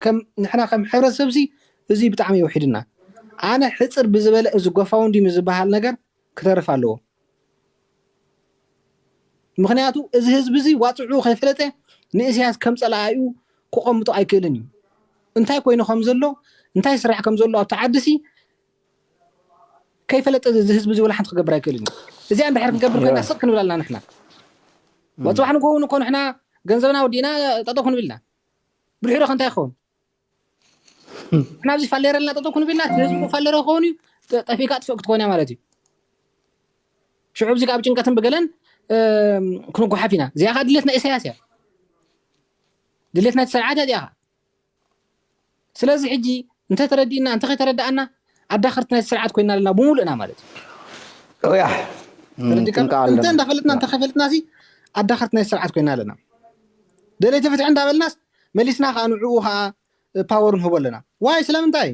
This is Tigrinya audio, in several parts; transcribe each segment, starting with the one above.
ከም ንሕና ከም ሕብረተሰብ እዚ እዚ ብጣዕሚ ይውሒድና። ኣነ ሕፅር ብዝበለ እዚ ጎፋውንዲሚ ዝበሃል ነገር ክተርፍ ኣለዎ። ምክንያቱ እዚ ህዝቢ እዚ ዋፅዑ ከይፈለጠ ንእስያስ ከም ፀላኢኡ ክቐምጦ ኣይክእልን እዩ። እንታይ ኮይኑ ከም ዘሎ እንታይ ስራሕ ከም ዘሎ ኣብቲ ዓዲ ሲ ከይፈለጠ እዚ ህዝቢ እዚ ወላ ሓንቲ ክገብር ኣይክእልን እዩ። እዚኣ እንድሕር ክንገብር ኮይና ስቕ ክንብል ኣለና ንሕና። ወፅባሕ ንግሆውን እኮ ንሕና ገንዘብና ወዲእና ጠጠው ክንብል ኢና። ብድሕሪኡ ከ እንታይ ይኸውን? ንሕና ኣብዚ ፋሌረ ኣለና ጠጠው ክንብል ኢና፣ እቲ ህዝቢ ፋሌረ ክኸውን እዩ። ጠ- ጠፊእካ ጥፍእ ክትኮን እያ ማለት እዩ። ሽዑ ኣብዚ ኣብ ጭንቀትን ብገለን ክንጓሓፍ ኢና። እዚኣ ከዓ ድሌት ናይ ኢሳያስ እያ። ድሌት ናይቲ ስርዓት እያ እዚኣ ከዓ። ስለዚ ሕጂ እንተተረዲእና እንተኸይተረዳእና ኣዳኸርቲ ናይቲ ስርዓት ኮይና ኣለና ብሙሉእና ማለት እዩ። ያ ተረዲእካ? እንተ እንዳፈለጥና እንተኸይፈለጥና ሲ ኣዳኸርቲ ናይቲ ስርዓት ኮይና ኣለና። ደለይቲ ፍትሒ እንዳበልናስ መሊስና ከዓ ንዕኡ ከዓ ፓወር ንህቦ ኣለና። ዋይ ስለምንታይ?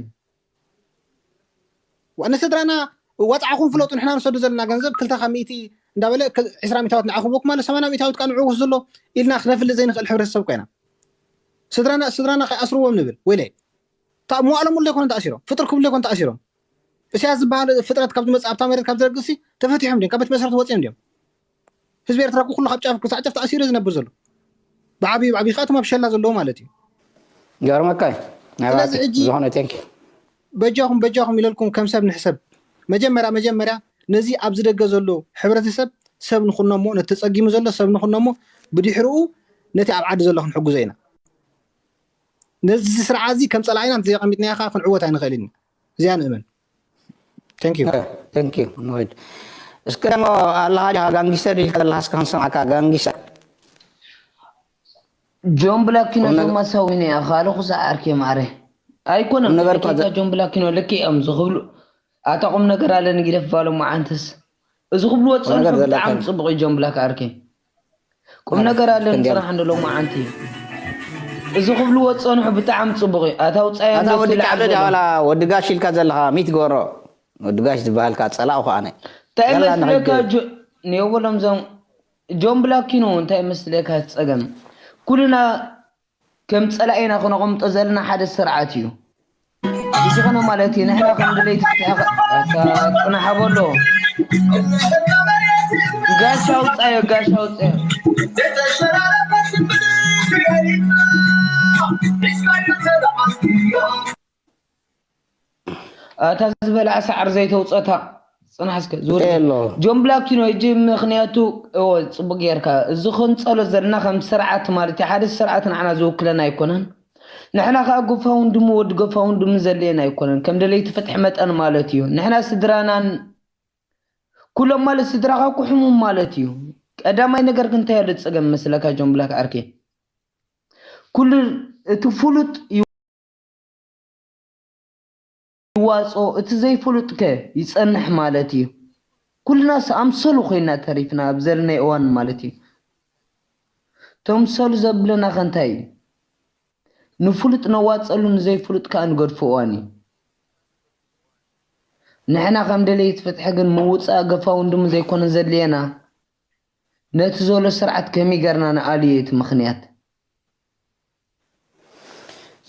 ንስድራና ዋፅዓኹም ፍለጡ፣ ንሕና ንሰዱ ዘለና ገንዘብ ክልተ ካብ ሚእቲ እንዳበለ ዕስራ ሚእታወት ንዓኹም ወኩም ኣሎ ሰማንያ ሚእታወት ከዓ ንዕኡ ወስዱ ኣሎ ኢልና ክነፍልጥ ዘይንኽእል ሕብረተሰብ ኮይና ስድራና ስድራና ከይኣስርዎም ንብል ወይለ ካብ መዋእሎም ሙሉ ኣይኮነን ተኣሲሮም ፍጥር ክብሉ ኣይኮን ተኣሲሮም። እስያስ ዝበሃል ፍጥረት ካብ ዝመፅእ ኣብታ መሬት ካብ ዝረግሲ ተፈቲሖም ድዮም ካብ ቤት መስረት ወፂኦም ድዮም? ህዝቢ ኤርትራ ኩሉ ካብ ጫፍ ክሳዕ ጫፍ ተኣሲሩ ዝነብር ዘሎ ብዓብዩ ብዓብዩ ከዓ እቶም ኣብ ሸላ ዘለዉ ማለት እዩ። ገርመካ እዩ ናይ ስለዚ ባቲ ሕጂ ዝኾነ ቴንክ በጃኹም በጃኹም ኢለልኩም ከም ሰብ ንሕሰብ። መጀመርያ መጀመርያ ነዚ ኣብዚ ደገ ዘሎ ሕብረተሰብ ሰብ ንኹኖሞ፣ ነቲ ተጸጊሙ ዘሎ ሰብ ንኹኖሞ፣ ብድሕርኡ ነቲ ኣብ ዓዲ ዘሎ ክንሕግዞ ኢና። ነዚ ስርዓት እዚ ከም ጸላኢና እንተዘይቐሚጥናዮ ከዓ ክንዕወት ኣይንኽእልን ኢና። እዚኣ ንእመን። Thank you። Thank you ንወድ እስከ ደሞ ኣለኻ ዲኻ ጋንጊስተር ኢልካ ዘለኻ እስከ ክንሰማዕካ ጋንጊስተር ጆን ብላኪኖ ዞማ ሳዊነ እያ ካልኹ ዝዓርኬ ማዕረ ኣይኮነን ቁም ነገር እኳ ጌታ ዘ- ጆን ብላኪኖ ልክ እዮም ዝኽብሉ ኣታ ቁም ነገር ኣለኒ ጊደፍ ባሎም መዓንትስ እዚ ክብሉ ወፀንሑ ነገር ብጣዕሚ ዘለካ ጽቡቕ እዩ ጆን ብላክ ኣርኬ ቁም ነገር ኣለኒ እስክንድር። ጽናሕ እንዶ ሎም መዓንቲ እዚ ክብሉ ወፀንሑ ብጣዕሚ ጽቡቕ እዩ ኣታ ውፃዮ ኣታ እንዶ ወዲ ትልዓል ከዕበድ ዘሎ። ኣባላ ወዲ ጋሽ ኢልካ ዘለኻ ሚት ጎሮ ወዲ ጋሽ ዝበሃልካ ጸላእኹ ኣነ እንታይ ያላ መስለካ ንኸይድ- ጆ- ንየው በሎም ዞም ጆን ብላኪኖ እንታይ መስለካ ጸገም ኩልና ከም ጸላኢና ክነቐምጦ ዘለና ሓደ ስርዓት እዩ ብዝኾነ ማለት እዩ ንሕና ከም ድለይቲ ፍትሒ ኸ- ኣታ ጽናሕ በሎ ጋሽ ኣውጻዮ ጋሽ ኣውጻዮ ኣታ ዝበልዓ ሳዕሪ ዘይተውፀታ ፅናሕ እስከ ዝወርድ የሎ ጆን ብላኪኖ እጂ ምክንያቱ እወ ፅቡቅ ጌርካ እዚ ክንፀሎ ዘለና ከም ስርዓት ማለት እዩ ሓደ ስርዓት ንዓና ዝውክለና ኣይኮነን ንሕና ከዓ ጎፋውንድሙ ወዲ ጎፋውንድሙ ዘድልየና ኣይኮነን ከም ደለይቲ ፍትሒ መጠን ማለት እዩ ንሕና ስድራናን ኩሎም ማለት ስድራካ ኩሕሙም ማለት እዩ ቀዳማይ ነገር ክንታይ ኣሎ ፀገም መስለካ ጆን ብላክ ዓርኬ ኩሉ እቲ ፍሉጥ ይዋፅኦ እቲ ዘይፍሉጥ ከ ይፀንሕ ማለት እዩ ኩልናስ ኣምሰሉ ኮይና ተሪፍና ኣብ ዘለናይ እዋን ማለት እዩ ተምሰሉ ዘብለና ከ እንታይ እዩ ንፍሉጥ ነዋፀሉ ንዘይፍሉጥ ከዓ ንገድፎ እዋን እዩ ንሕና ከም ደለይቲ ፍትሒ ግን ምውፃእ ገፋ ወንድሙ ዘይኮነ ዘድልየና ነቲ ዘሎ ስርዓት ከመይ ገርና ንኣልዮ እቲ ምክንያት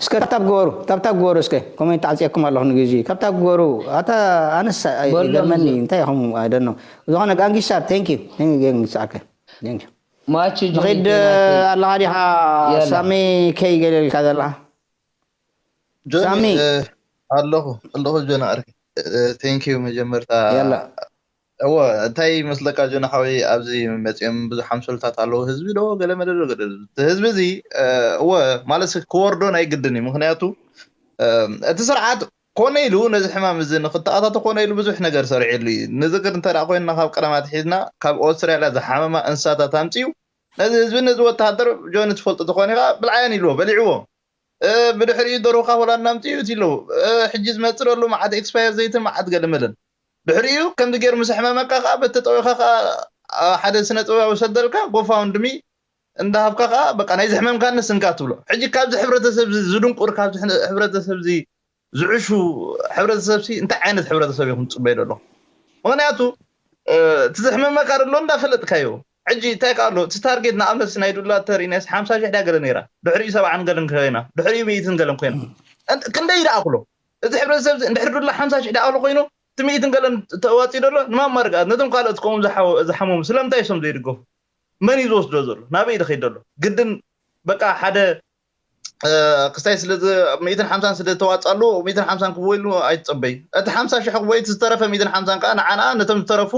እስከ ታብታብ ግበሩ ታብታብ ግበሩ እስከ ኮሜንት ዓፅየኩም ኣለኹ ንግዜ ታብታብ ግበሩ ኣታ ኣነስ ይገርመኒ እንታይ ኢኹም ኣይደኖ ዝኾነ ጋንጊስታር ቴንክ ዩ ጋንጊስታር ከ ቴንክ ዩ ማች ንኸይድ ኣለኻ ዲኻ ሳሚ ከይ ገለልካ ዘለኻ ጆኒ ኣለኹ ኣለኹ ጆኒ ዓርከይ ቴንክ ዩ መጀመርታ እወ እንታይ ይመስለካ ጆኒ ሓወይ ኣብዚ መፅኦም ብዙሕ ኣምሰልታት ኣለዉ ህዝቢ ዶ ገለ መለ ዶ ገለ ህዝቢ እዚ እወ ማለት ክወርዶ ናይ ግድን እዩ ምክንያቱ እቲ ስርዓት ኮነ ኢሉ ነዚ ሕማም እዚ ንክተኣታተ ኮነ ኢሉ ብዙሕ ነገር ሰሪዕሉ እዩ ንዝክር እንተ ኮይንና ካብ ቀደማት ሒዝና ካብ ኦስትራልያ ዝሓመማ እንስሳታት ኣምፅኡ ነዚ ህዝቢ ነዚ ወተሃደር ጆኒ ትፈልጡ ተኮኒ ከዓ ብልዓያን ኢልዎ በሊዕዎ ብድሕሪኡ ደርሁካ ሆላንድ ኣምፅኡ እቲ ኣለዉ ሕጂ ዝመፅእ ዘሎ መዓት ኤክስፓየር ዘይትን መዓት ገለመለን ድሕሪኡ ከምዚ ገይሩ ምስ ኣሕመመካ ከዓ በቲ ጠዊካ ከዓ ሓደ ስነ ጥበባዊ ሰደልካ ጎፋውንድሚ እንዳሃብካ ከዓ በቃ ናይ ዘሕመምካኒ ስንካ ትብሎ ሕጂ ካብዚ ሕብረተሰብ ዝድንቁር ካብዚ ሕብረተሰብ ዝዕሹ ሕብረተሰብ ሲ እንታይ ዓይነት ሕብረተሰብ ኢኹም ትፅበዩ ዘለኹም ምክንያቱ እቲ ዘሕመመካ ዘሎ እንዳፈለጥካዮ ሕጂ እንታይ ከ ኣሎ? እቲ ታርጌት ንኣብነት ናይ ዱላ ተሪእናስ ሓምሳ ሽሕ ድያ ገለ ነይራ፣ ድሕሪኡ ሰብዓን ገለን ኮይና፣ ድሕሪኡ ሚእትን ገለን ኮይና። እን-፣ ክንደይ ደኣ ክሎ? እዚ ሕብረተሰብ እዚ እንድሕር ዱላ ሓምሳ ሽሕ ደኣ ክሎ ኮይኑ፣ እቲ ሚእትን ገለን ተዋፂኡ ደሎ ንማማርቃ፣ ነቶም ካልኦት ከምኡ ዝሓወ-፣ ዝሓመሙ ስለምንታይ እሶም ዘይድገፉ? መን እዩ ዝወስዶ ዘሎ? ናበይ እዩ ዝኸይድ ዘሎ? ግድን በቃ ሓደ እ፣ ክስታይ ስለ ዝ-፣ ሚእትን ሓምሳን ስለ ዝተዋጻሉ፣ ሚእትን ሓምሳን ክወይሉ ኣይትጸበይ። እቲ ሓምሳ ሽሕ ክወይ፣ እቲ ዝተረፈ ሚእትን ሓምሳን ከኣ ንዓና፣ ነቶም ዝተረፉ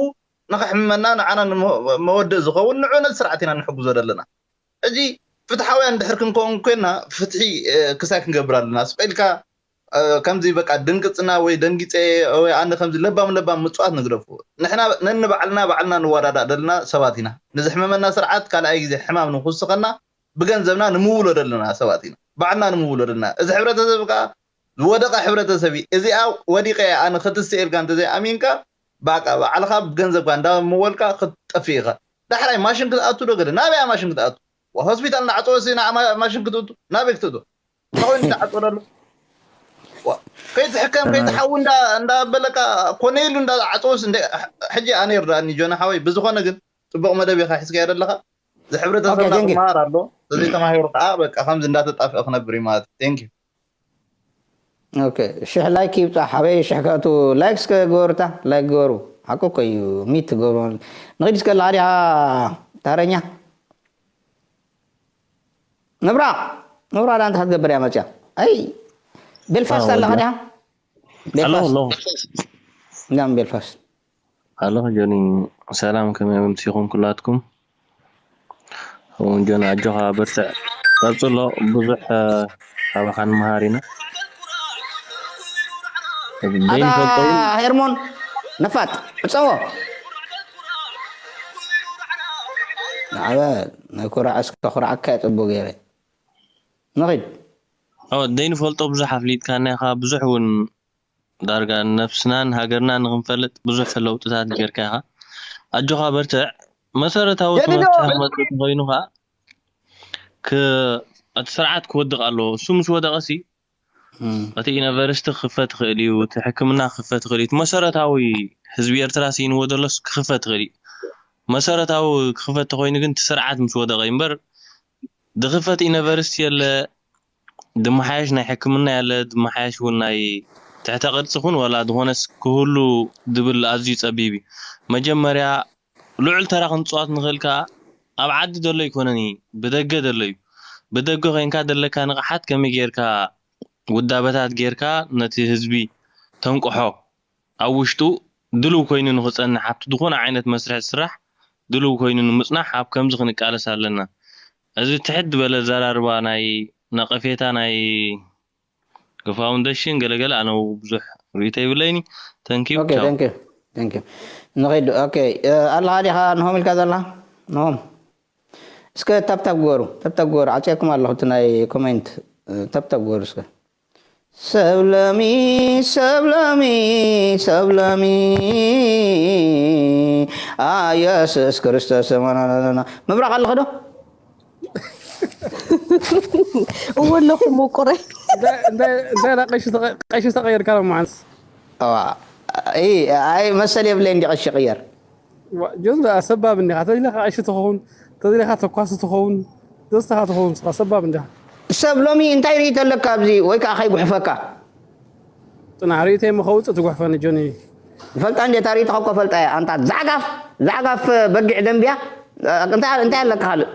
ንኸሕምመና፣ ንዓና ንመ-፣ መወድእ ዝኸውን፣ ንዑ ነቲ ስርዓት ኢና ንሕግዞ ዘለና። ሕጂ ፍትሓውያን እንድሕር ክንከውን ኮይንና፣ ፍትሒ፣ እ፣ ክሳይ ክንገብር ኣለና። ስቕ ኢልካ፣ እ፣ ከምዚ በቃ ድንግጽና ወይ ደንጊጸ ወይ ኣነ ከምዚ ለባም ለባም ምጽዋት ንግደፎ። ንሕና ነንባዕልና ባዕልና ንወዳዳእ ዘለና ሰባት ኢና። ንዝሕመመና ስርዓት ካልኣይ ግዜ ሕማም ንኽውስኸና ብገንዘብና ንምውሎ ዘለና ሰባት ኢና። ባዕልና ንምውሎ ዘለና። እዚ ሕብረተሰብ ከኣ ዝወደቐ ሕብረተሰብ እዩ። እዚኣ ወዲቐ እየ ኣነ ክትስእ ኢልካ እንተዘይኣሚንካ፣ በቃ ባዕልኻ ብገንዘብካ እንዳመወልካ ክትጠፍእ ኢኻ። ዳሕራይ ማሽን ክትኣቱ ዶ ገለ? ናበይ እያ ማሽን ክትኣቱ? ዋ፣ ሆስፒታል እናዓጸወ ሲ ንዓ ማ-፣ ማሽን ክትእቱ? ናበይ ክትእቱ? እንታይ ኮይኑ ዝዓጸወ ዘሎ? ዋ፣ ከይትሕከም፣ ከይትሓዊ እንዳ-፣ እንዳበለካ ኮነ ኢሉ እንዳዓጸወስ እንደ-፣ ሕጂ ኣነ ይርዳእኒ ጆና ሓወይ። ብዝኾነ ግን ጽቡቕ መደብ ኢኻ ሒዝካዮ ዘለኻ። እዚ ሕብረተሰብና ኦኬ፣ thank you። ክመሃር ኣሎ። ተዘይተማሂሩ ከዓ በቃ ከምዚ እንዳተጣፍአ ክነብር እዩ ማለት እዩ። Thank you። ኦኬ፣ ሽሕ ላይክ ይብጻሕ ሓበይ፣ ሽሕ ከእቱ ላይክ እስከ ግበሩታ፣ ላይክ ግበሩ። ሓቁ እኮ እዩ፣ ሚት ትገብሩ። ንኺድ እስከ ኣለኻ ዲኻ ታረኛ? ምብራቕ፣ ምብራቕ ዳ እንታይ ክትገብር እያ መጽያ? ኣይ፣ ቤልፋስት ኣለኻ ዲኻ? ቤልፋስት። እንዳም ቤልፋስት። ኣለኹ ጆኒ፣ ሰላም፣ ከመይ ኣምሲኹም ኩላትኩም? እውን ጆኒ፣ ኣጆኻ በርትዕ፣ ቀጽሎ፣ ብዙሕ፣ እ፣ ካባኻ ንመሃር ኢና። ኣታ ዘይንፈልጦ እውን ሄርሞን ነፋጥ፣ ዕጸዎ። ንዓበ ናይ ኩራዕ እስከ ኩራዕካ የጽቡ ገይረ። ንኺድ። ኦ፣ ዘይንፈልጦ ብዙሕ ኣፍሊጥካና ኢኻ፣ ብዙሕ እውን ዳርጋ ነብስናን ሃገርናን ንኽንፈልጥ ብዙሕ ለውጥታት ጌርካ ኢኻ። ኣጆኻ በርትዕ። መሰረታዊ የድዶ! ትምህርቲ ክመጽእ እንተኾይኑ ኸኣ፣ ክ-፣ እቲ ስርዓት ክወድቕ ኣለዎ። እሱ ምስ ወደቐሲ፣ እም። እቲ ዩኒቨርሲቲ ክኽፈት ይኽእል እዩ፣ እቲ ሕክምና ክኽፈት ይኽእል እዩ። እቲ መሰረታዊ ህዝቢ ኤርትራ ስኢንዎ ዘሎስ ክኽፈት ይኽእል እዩ። መሰረታዊ ክኽፈት ተኾይኑ ግን እቲ ስርዓት ምስ ወደቐ እዩ እምበር፣ ዝኽፈት ዩኒቨርሲቲ የለ፣ ዝመሓየሽ ናይ ሕክምና የለ፣ ዝመሓየሽ እውን ናይ ትሕተ ቅርጺ ኩን ወላ ዝኾነስ ክህሉ ዝብል ኣዝዩ ጸቢብ እዩ። መጀመርያ ልዑል ተራ ክንጽዋት ንኽእል ከኣ ኣብ ዓዲ ዘሎ ኣይኮነን እዩ፣ ብደገ ዘሎ እዩ። ብደገ ኮይንካ ዘለካ ንቕሓት ከመይ ጌርካ ውዳበታት ጌርካ ነቲ ህዝቢ ተንቅሖ፣ ኣብ ውሽጡ ድልው ኮይኑ ንኽጸንሕ፣ ኣብቲ ዝኾነ ዓይነት መስርሕ ዝስራሕ ድልው ኮይኑ ንምጽናሕ ኣብ ከምዚ ክንቃለስ ኣለና። እዚ ትሕት ዝበለ ኣዘራርባ ናይ ነቐፌታ ናይ ፋውንዴሽን ገለገለ ኣነ ብዙሕ ርእይቶ የብለይን። Thank you፣ ኦኬ፣ ቻው። Thank you፣ thank you። ንኸይድ፣ ኦኬ፣ እ፣ ኣለኻ ዲኻ ንሆም ኢልካ ዘለኻ? ንሆም። እስከ ታብታብ ግበሩ፣ ታብታብ ግበሩ። ዓጽየኩም ኣለኹ እቲ ናይ ኮሜንት፣ እ፣ ታብታብ ግበሩ እስከ። ሰብ ለሚ፣ ሰብ ለሚ፣ ሰብ ለሚ፣ አ፣ ኢየሱስ ክርስቶስ፣ ምብራቕ ኣለኹ ዶ? እወ ኣለኹ፣ ምቁረይ። እንታይ፣ እንታይ፣ እንታይ ደኣ ቀሺ ተቐ-፣ ቀሺ ተቐየርካ ሎማዓንስ? እዋ፣ እይ፣ ኣይ፣ መሰል የብለይ እንዲ ቀሺ ቅየር። ዋ፣ ጆን ደኣ ሰባብ እንዲኻ። ተዚለኻ ቀሺ ትኸውን፣ ተዚለኻ ተኳሲ ትኸውን፣ ዘስተኻ ትኸውን፣ ንስኻ ሰባብ እንዲኻ። ሰብ ሎሚ እንታይ ርእይቶ ኣለካ ኣብዚ? ወይ ከኣ ከይጉሕፈካ? ጽናሕ፣ ርእይተይ እሞ ከውጽእ ትጉሕፈኒ፣ ጆኒ። ፈልጣ እንዴ፣ እታ ርእይቶኻ እኮ ፈልጣ እያ። ኣንታ ዛዕጋፍ፣ ዛዕጋፍ በጊዕ ደንብያ። እንታይ፣ እንታይ ኣለካ ካልእ?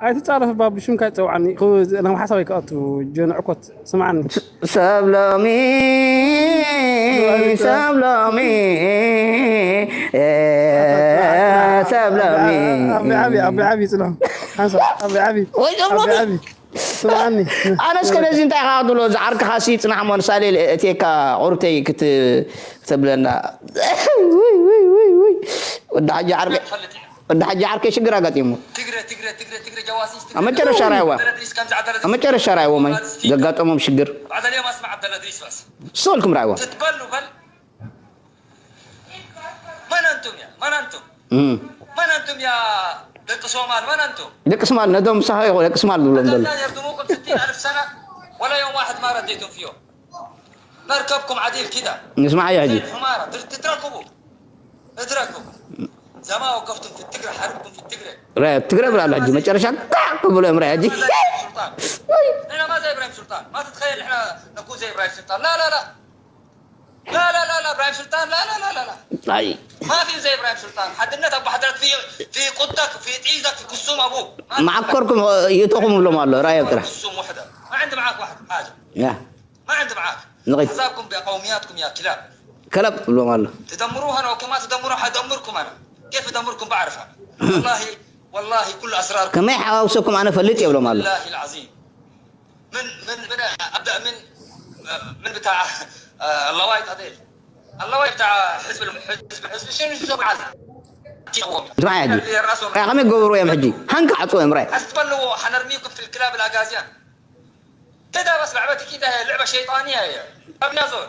ኣይትጻረፍ እባ፣ ብሽምካ ይጸውዓኒ። ክው-፣ ናብ ሓሳብ ኣይክኣቱ፣ ጆን ዕኮት፣ ስምዓኒ። ስ-፣ ሰብ ሎሚ፣ ሰብ ሎሚ፣ እ፣ ሰብ ሎሚ። ኣቢ ዓቢ፣ ኣቢ ዓቢ፣ ጽንሑ። ሓንሳብ፣ ኣቢ ዓቢ። ወይ ሰብ ሎሚ። ኣቢ ዓቢ። ስምዓኒ። ኣነስ ከነዚ እንታይ ኢኻ ክትብሎ? ዝዓርክኻ ሲ ጽናሕ እሞ ንሳሌ እቴካ ቁርብተይ ክት-፣ ክትብለና። ውይ፣ ውይ፣ ውይ፣ ውይ። ወዲ ሓጂ ዓርከይ። ወዲ ሓጂ ዓርከይ ሽግር ኣጋጢሙ። ትግረ፣ ትግረ፣ ትግረ፣ ትግረ ጀዋሲስ፣ ትግረ ኣብ መጨረሻ ጀዋሲስ። ራእይዋ። ዓብደል እድሪስ ከምዚ ዓብደል ኣብ መጨረሻ ራእይዎ መን ኣድሪስ ይገጋጠሞም ሽግር። ባዕዳ ሊዮም ኣስማ ዓብደል ኣድሪስ በስ። ስቕ ኢልኩም ራእይዎ። ትትበሉ በል። መን ኣንቱም ያ? መን ኣንቱም? እም። መን ኣንቱም ያ? ደቂ ሶማል መን ኣንቱም? ደቂ ስማል ነዶም ምሳኻ ይኹ ደቂ ስማል ዝብሎም ዘሎ። قتلنا يردموكم ستين ألف سنة ولا يوم واحد ما رديتم فيهم. نركبكم عديل كده. نسمع يا حجي. زي الحمارة. تر-، تتركبوا. اتركوا. زمان وقفتم في التجرة، حاربتم في التجرة. ትግረ ብላ ኣሎ ሕጂ መጨረሻ ካ ክብሎ እዮም ራይ ሕጂ ما زي إبراهيم سلطان. نحن ما زي إبراهيم سلطان. ما تتخيل نحن نكون زي إبراهيم سلطان. لا، لا، لا. لا، لا، لا، لا، إبراهيم سلطان. لا، لا، لا، لا، لا. ኣይ ما في زي إبراهيم سلطان. حددنا أبو حضرات في، في قدك، في تعيزك، في كسوم أبوك. ما في. ማዓኮርኩም ይእተኹም ብሎም ኣሎ ራይ ጥራሕ كسوم وحدة. ما عندي معاك واحد حاجة. ያ ما عندي معاك. نغيب. أحزابكم بقومياتكم يا كلاب. ከለብ ብሎም ኣሎ تدمروها، أنا وكما تدمرون حدمركم أنا. كيف أدمركم بعرف أنا. والله، والله كل أسراركم. ከመይ ሓዋውሰኩም ኣነ ፈልጥ የብሎም ኣሎ والله العظيم. من، من، من أبدأ من، من بتاع، آه، اللوايط هذيل. اللوايط بتاع حزب الم-، حزب، حزب شنو يسمى على؟ ስማዕ ሕጂ ራይ ከመይ ገበሩ እዮም ሕጂ ሃንካ ዓፅዎ እዮም ራይ حسب اللي هو حنرميكم في الكلاب الأغازيان. كده بس لعبتك كده، هي لعبة شيطانية هي. طب يا زول،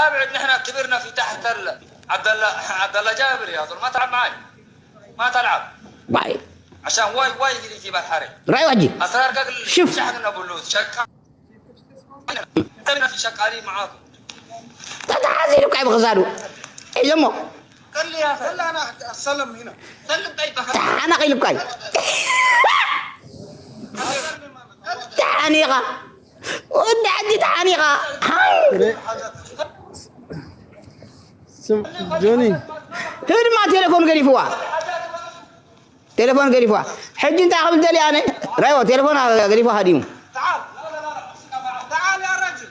أبعد، نحن كبرنا في تحت ال-، عبد الله، عبد الله جابر يا زول، ما تلعب معي. ما تلعب. ባይ عشان واي، واي يجري في بحري. ራይ ሕጂ أسرار قبل شوف. شحن أبو اللوز، شكا-، أنت في شكالين معاكم. ተተሓዚሉ ቃይ ብክሳዱ እሞ خلي يا أخي. خلي أنا أسلم هنا. سلم طيب أخي. ተሓናቒሉ ቃይ ተሓኒቓ ወዲ ዓዲ ተሓኒቓ ስም ጆኒ ህድማ ቴሌፎን ገዲፍዋ ቴሌፎን ገዲፍዋ ሕጂ እንታይ ክብል ደሊ ኣነ ራይዎ ቴሌፎን ገዲፍዋ ሃዲሙ تعال. تعال يا رجل.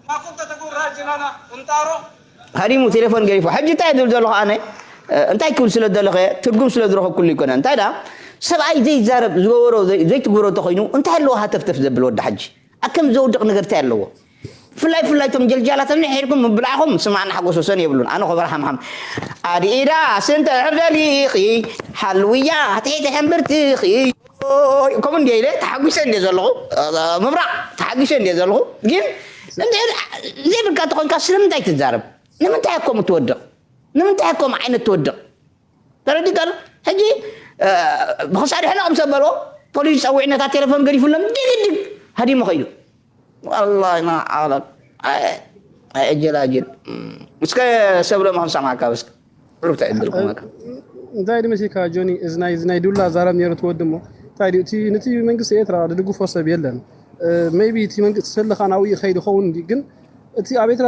ما كنت تقول راجل أنا، قنطارو. ሃዲሙ ቴሌፎን ገዲፍዋ ሕጂ እንታይ ዝብል ዘለኹ ኣነ እንታይ ክብል ስለ ዘለኸ ትርጉም ስለ ዝረኸብኩሉ ይኮነ እንታይ ዳ ሰብኣይ ዘይዛረብ ዝገበሮ ዘይትግበሮ እንተኮይኑ እንታይ ኣለዎ ሃተፍተፍ ዘብል ወዲ ሓጂ ኣከም ዘውድቕ ነገር እንታይ ኣለዎ ብፍላይ ብፍላይ እቶም ጀልጃላቶም ንሕድኩም ምብላዕኹም ስማዕና ሓጎስ ወሰን የብሉን ኣነ ኮበራ ሓምሓም ኣድኢዳ ስንተ ሕርደሊኺ ሓልውያ ትሕቲ ሕምብርትኺ ከምኡ እንዲ ኢለ ተሓጒሰ እንዲ ዘለኹ ምብራቕ ተሓጒሰ እንዲ ዘለኹ ግን ዘይብልካ ተኾንካ ስለምንታይ ትዛረብ ንምንታይ እኮም ትወድቕ ንምንታይ እኮም ዓይነት ትወድቕ ተረዲካ ዶ ሕጂ ብክሳድ ሕነቕ ምስ ኣበልዎ ፖሊስ ፀዊዕነታ ቴሌፎን ገዲፉሎም ድግድግ ሃዲሙ ከይዱ والله ما أعلم أجل أجل እስከ ሰብለ መኸም ሰማዕካ እስከ ሩብታ ይብልኩም ኣካ እንታይ ድመሲካ ጆኒ እዚ ናይ እዚ ናይ ዱላ ዛረብ ነይሩ ትወዲ እሞ እንታይ ድዩ እቲ ነቲ መንግስቲ ኤርትራ ድድግፎ ሰብ የለን ሜቢ እቲ መንግስቲ ሰለኻ ናብኡ ይኸይድ ይኸውን ግን እቲ ኣብ ኤርትራ